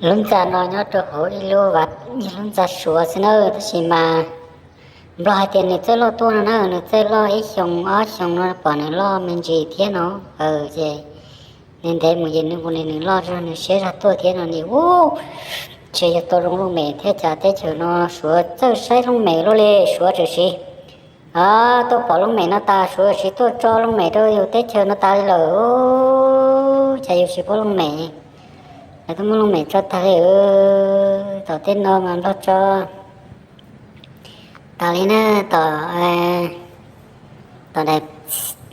Lub ntxa no nyob rau hauv ib lub vaj, ib lub ntxa suav xwb na, tab sis mas Nplog hais tias nws txawj loj tuaj no na, nws txawj loj ib xyoos ob xyoos no pom nws loj me ntsis thiab no. Ces ntev ntev mus ces nws ua li nws loj zog nws siab zog tuaj thiab no nim ub, tsis yog tau zoo looj mem thiab cas teb chaws no suav txawj saib looj mem luaj li suav tseem siv. Tuaj pom looj mem no tas suav siv tuaj tso looj mem rau yus teb chaws no tas li lawm. Cas yus tsis paub looj mem, lawv tuaj muab looj mem tso tag li. Tom tej no mas Nplog tso tas li na, tom, tom daim,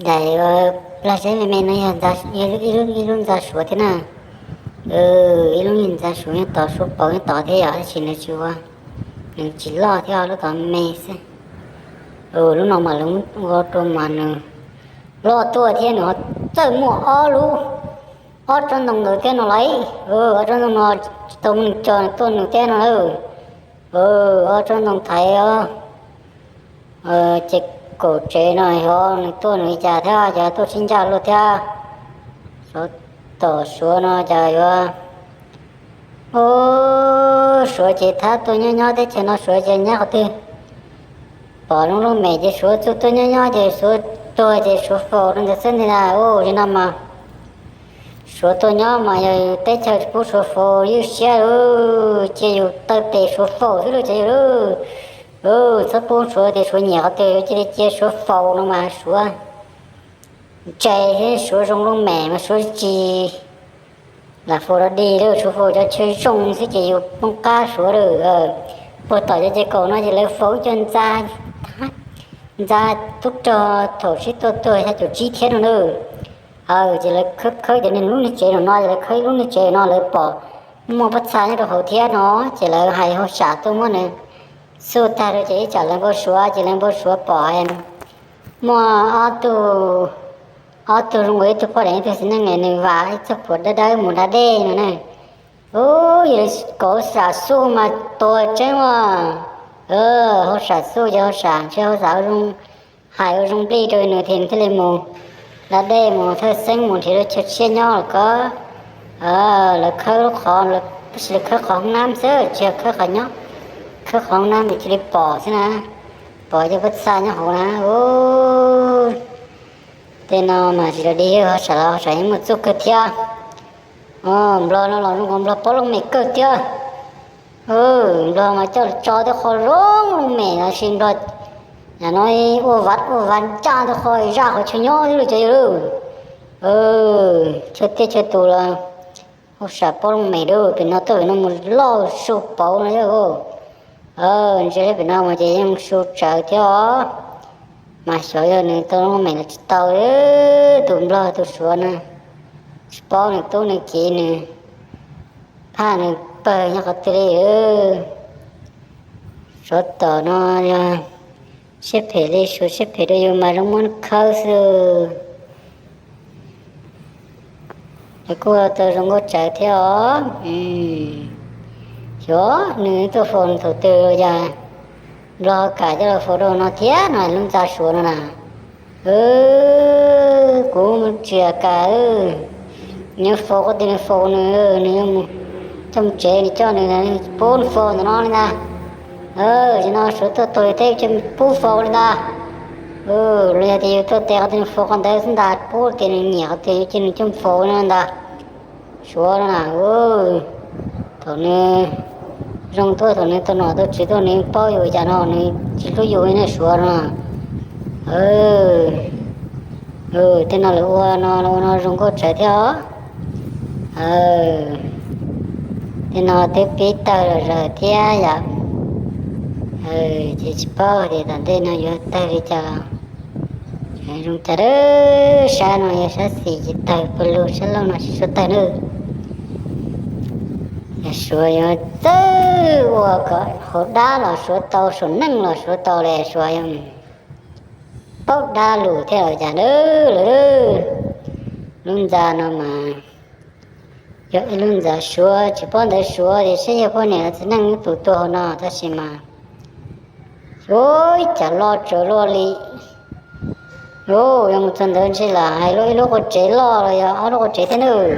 daim plag zeb me me no yog ib lub ntxa suav thiab na. Ib lub ntxa suav nyob tod, suav paus nyob tod thiab yom, tab sis nws tsis ua, nws tsis loj thiab, lub tod me xwb. Lub no mas lawv ua rau mas nws loj tuaj thiab nws ho txawj muaj ob lub, ob tsob ntoo ntawd thiab no lauj. Ob tsob ntoo no tsis tau muaj neeg cog tuaj nws thiab no lauj. Ob tsob ntoo thaiv os. Ces kaum tsev no yog nws tuaj nws li cas thiab, yog tuaj sib ncaj luaj thiab. Suav tom suav no cas yuav, suav ces thab tuaj nyob nyob teb chaws no suav ces nyob qhov twg pom zoo looj mem ces suav txuj tuaj nyob nyob ces suav tuag ces suav faus rau ntawd xwb ntag na. Ua li no mas suav tuaj nyob mas yog teb chaws tsis pub suav faus ywj siab, cia yus taw tes suav faus xwb lauj ces yus txhob pub suav tias suav nyiam qhov twg yuav cia li cia suav faus no mas suav ntse thiab suav zoo looj mem mas suav tsis lam faus rov dig lauj, suav faus cov chaw zoo xwb ces yus poob qab suav lawm. Puag tom cov ces kaum no ces lawv faus ib co ntxa, ntxa tub rog thaum sib tuaj tuag xya caum tsib thiab no na. Ces lawv khawb khawb cov niag lub niag tsev no no ces lawv khawb ib lub niag tsev no lawv pom muaj pob txha nyob rau hauv thiab no, ces lawv hais hauj sam tuaj muab nws xuj tag rau ces ib tsam lawv npau suav ces lawv npau suav pom muaj ob tug, ob tug zoo ua ib tug poj niam ib tug txiv neej nws vam ib txoj phuam dawb dawb mus da dej no na. Ub, yog kov sam xuj mas tuag tseeb ua. Hauj sam xuj ces hauj sam ntshe hauj sam ua zoo, hais ua zoo nplij rau nws thiab nws thiaj li mus da dej mus thawj xeeb mus nrhiav lub chaw tshiab nyob los kov. Lawv khawb lub qhov, tab sis lawv khawb qhov hoob nab xwb tsis yog khawb qhov nyob, khawb qhov hoob nab nws cia li pom xwb na, pom cov pob txha nyob hauv na. Tej no mas tsis tau dig hauj sam los hauj sam yeej muaj txuj kawg thiab. Nplog no los zoo nkaus nplog paub looj mem kawg thiab. Nplog mas coj tso tej qho zoo looj mem los sis nplog yam no ua vaj ua vaj ncaj tej qho zaj qhov chaw nyob xwb lauj cov yawg lauj. Chaw tiaj chaw tus los hauj sam paub looj mem lauj, pem no tuaj pem no mus loj su pauv no yog. Ntsia pem no mas ces yeej su tsawv thiab os. Mas xyov yog nws tau looj mem los tsis tau, tus nplog tus suav no tsis paub nws tub nws kiv nws phaj nws pawg nyob qhov twg li. Suav tom no yog siab phem li, suav siab phem rau yus mas zoo muab khawb xwb. Nws kuj tau zoo nkauj tsawv thiab os. Xyov nws tuaj faus nws thaum twg los yog nplog kam coj los faus rau no thiab no lub ntxa suav no na. Kuv mus txias kam, nws faus qhov twg nws faus nws, nws yuav mus coj mus tsev nws coj nws, pub nws faus ntawm no li ntag. Tam no suav tuaj tau teb coj pub faus li ntag. Los yog tias yus tuaj tes qhov twg nws faus qhov ntawd xwb ntag, pub tias nws nyiam qhov twg yuav cia nws coj faus li ntag. Suav no na, thaum nws zoo tuaj, thaum nws tau nom tau tswv tuaj nws paub yus cas no nws tsis hlub yus li na suav no. Tej no lawv ua no, ua no zoo nkauj tsawv thiab os. Tej no twb pib tawg los zaws thiab yom. Ces tsis paub tias tom ntej no yuav tawg li cas los zoo cas. Sab no yog sab xis ces tawg pawg lug, sab laug no tsis tshua tawg na. Suav yuav txawj ua kom hauv dab los suav tau, saum neej los suav tau li suav yog paub dab lus thiab los cas na. Lub ntxa no mas yog ib lub ntxa suav, tsis paub ntawv suav tias saib yog poj niam los txiv neej ib tus tuag hauv no tab sis mas ua cas loj tsawv luaj li. Yuav mus txog ntawd ntshe lam hais ib lub qua tsev loj los yog ob lub qua tsev thiab nawb.